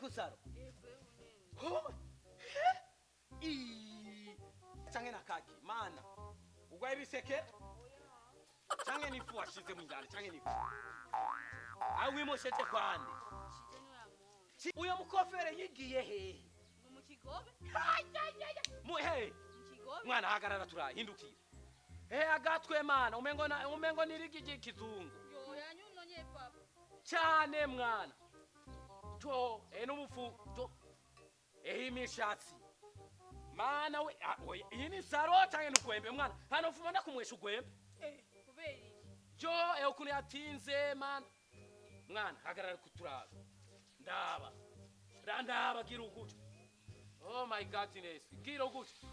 kusaro. Yego nyene. Oh, I canke nakaki mana ugwaye ibiseke canke n'ifu washize mw'indani canke n'ifu aho wimosheje kwande. Shije niwe yamoye. Uyo mukofere yigiye hehe? Ngo mu kigobe? Mu he? Mu kigobe? Mwana, hagarara turahindukira. He agatwe mana, umengo na umengo nirigigi kizungu. Yo yanyunonye papa. Cyane mwana to n'ubufu to imishatsi mana we. Ah, oya, iyi ni saro canke n'ugwembe mwana? Hano mfuma ndakumwesha ugwembe. Kubera iki? Yo, ukuntu yatinze mana. Mwana, hagarara kuturaba, ndaba randaba, gira uguca. Oh my godness, gira uguca,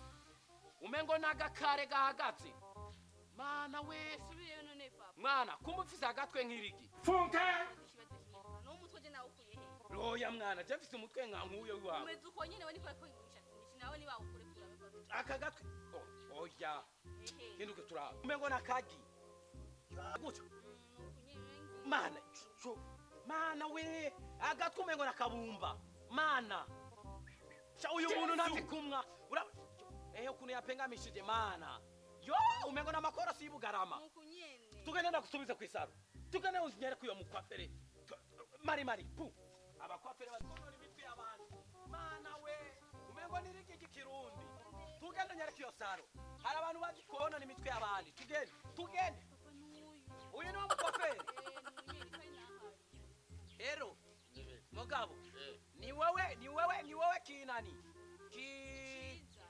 umengo n'agakare gahagaze mana we. Subireyo none papa. Mwana, kumba ufise agatwe nk'irigi. Funke! Ikibazo kimwe papa. No mutwe je nawe ukuye he? Roya mwana, je mfise umutwe nka nk'uyo wawe. Umeze uko nyene we niko ko imishatsi myinshi nawe niba ukure turabe papa. Aka gatwe, oh, oya. Ehe. Hinduke turaba, umengo n'akagi guca. Nuko nyene ngi. Mana co mana we, agatwe umengo nakabumba mana. Sha, uyu muntu ntazi kumwa. Ehe, ukuntu yapengamishije mana, yo umengo n'amakorosi y'Ibugarama. Nuko nyene. Tugende ndagusubize kw'isaro, tugende unyereke uyo mukwafere. Mari mari pu abakwafere bakonona imitwe y'abantu mana we, umengo nirigigi kirundi. Tugende unyereke iyo saro, hari abantu bazi konona imitwe y'abandi. Tugende, tugende. Papa nuyu. Uyu niwo mukwafere? Eh, nuyu nyene kandi nahaye. Rero mugabo, ni wewe, ni wewe, ni wewe kinani ki? Ciza.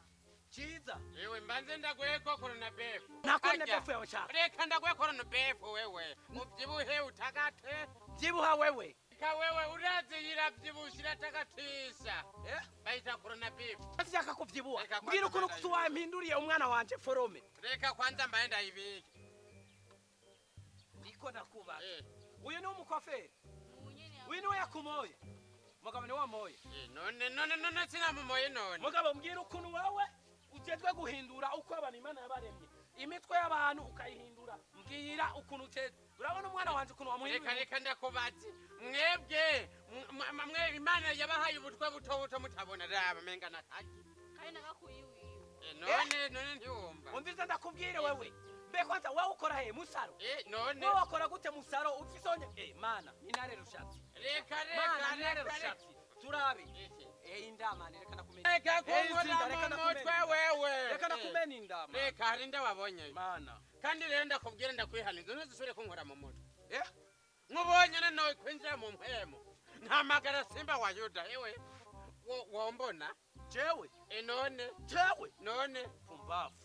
Chiza. Ewe, mbanze ndaguhe korona befu. Na korona Ajya. befu yawe shaka. Reka ndaguhe korona befu wewe. Ubyibuhe utakate. Byibuha wewe. Ka wewe urazi iravyibusha iratakatisha. Eh? Bayita korona befu. Sishaka kuvyibuha. Reka kwanza Mbwira ukuntu ndayibike. wampinduriye umwana wanje forome. Reka kwanza mbaye ndayibike. Ndiko ndakubaza. Eh, Uyu ni umukwaferi? Nuyu nyene. Uyu niwe yakumoye? Mugabo, ni wamoye? None sinamumoye none. Mugabo, mbwira ukuntu wewe ujejwe guhindura uko abantu Imana yabaremye, imitwe y'abantu ukayihindura. Mbwira ukuntu ujejwe. Urabona umwana wanje ukuntu Reka wamuhinduriye? Reka ndakubaze. Mwebwe mwe Imana yabahaye ubutwe buto buto mutabona, raba menga nakaki. Kandi nagakuye iwiwe. Eh, none ntiwumva. Umviriza ndakubwire wewe. Mbe kwanza wewe ukora he musaro? Eh, none Wewe wakora gute musaro ufise onye? Eh, mana, ninare rushatsi. Reka Mana, reka ninare reka reka. rushatsi. Turabe. Iki. Eh, indama, reka ndakumena. Reka Eh, kunkora Zinda, reka mu ndakumena. mutwe wewe. Reka ndakumena indama. Reka, hari ndawabonye. Mana. Kandi rero ndakubwira, ndakwihaniza, ntuzisubire kunkora mu mutwe. Eh? Nkubonye noneho kwinjira mu mpwemu ntamagara simba wa Yuda ewe. Wombona. Jewe. E none. Jewe. None. Pumbafu.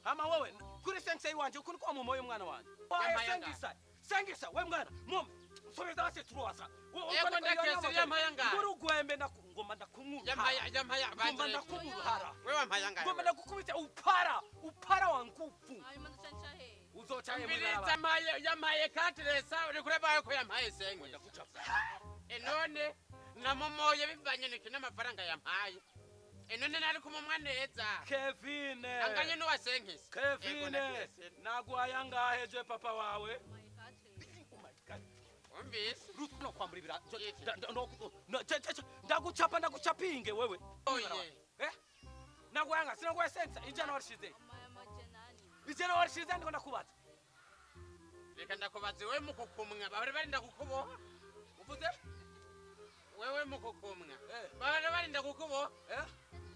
Hama wewe kuri sensei wanje ukuntu kwa mumoyo umwana wanje. Waye. Yamaye. Sengisa. Sengisa we mwana. Mum. Subiza basi turuwasa. Yego, ndakesi, yamaye angahe? Nguru gwembe ngoma ndakumura. Yamaya yamaya. Ngoma ndakumura. Wewe wampaye angahe? Ngoma ndakukubita upara, upara wa nguvu. Hanyuma nduca he? Uzoca he? Mbiriza. Mwana. Yamaye katiresa uri kureba ko yampaye sengwe. Ndakuchapa. E none namumoye bivanye niki n'amafaranga yampaye? E none nari kumumwa neza. Kevin. Anganye n'uwasenkisi. Kevin. Naguhaye angahe je papa wawe? Maye katre. Oh my God. Umvise. Ruth no kwambura ibira. Iki. Ndaguchapa, ndaguchapinge wewe. Oye. Eh? Naguhanga sinaguhaye sensa ijana warishize. Amaye 400. Ijana warishize, ndiko ndakubaza. Reka ndakubaze, we mukukumwa bahora barinda kukuboha? Uvuze? Wewe mukukumwa Eh. bahora barinda kukuboha? Eh?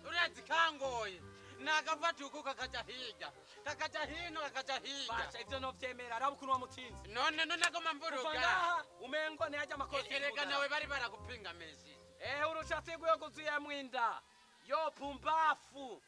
Urazi kangoye nagafata uku kakaja hirya, kakaja hino, kakaja hirya. Basha, ivyo novyemera, raba ukuntu wamutinze. None agoma Kuva mvuruga. ngaha umengo ntiyajya amakosi. Erega nawe bari baragupingamishije. Eh, urushatsi rwiwe rwuzuyemwo inda. Yo pumbafu.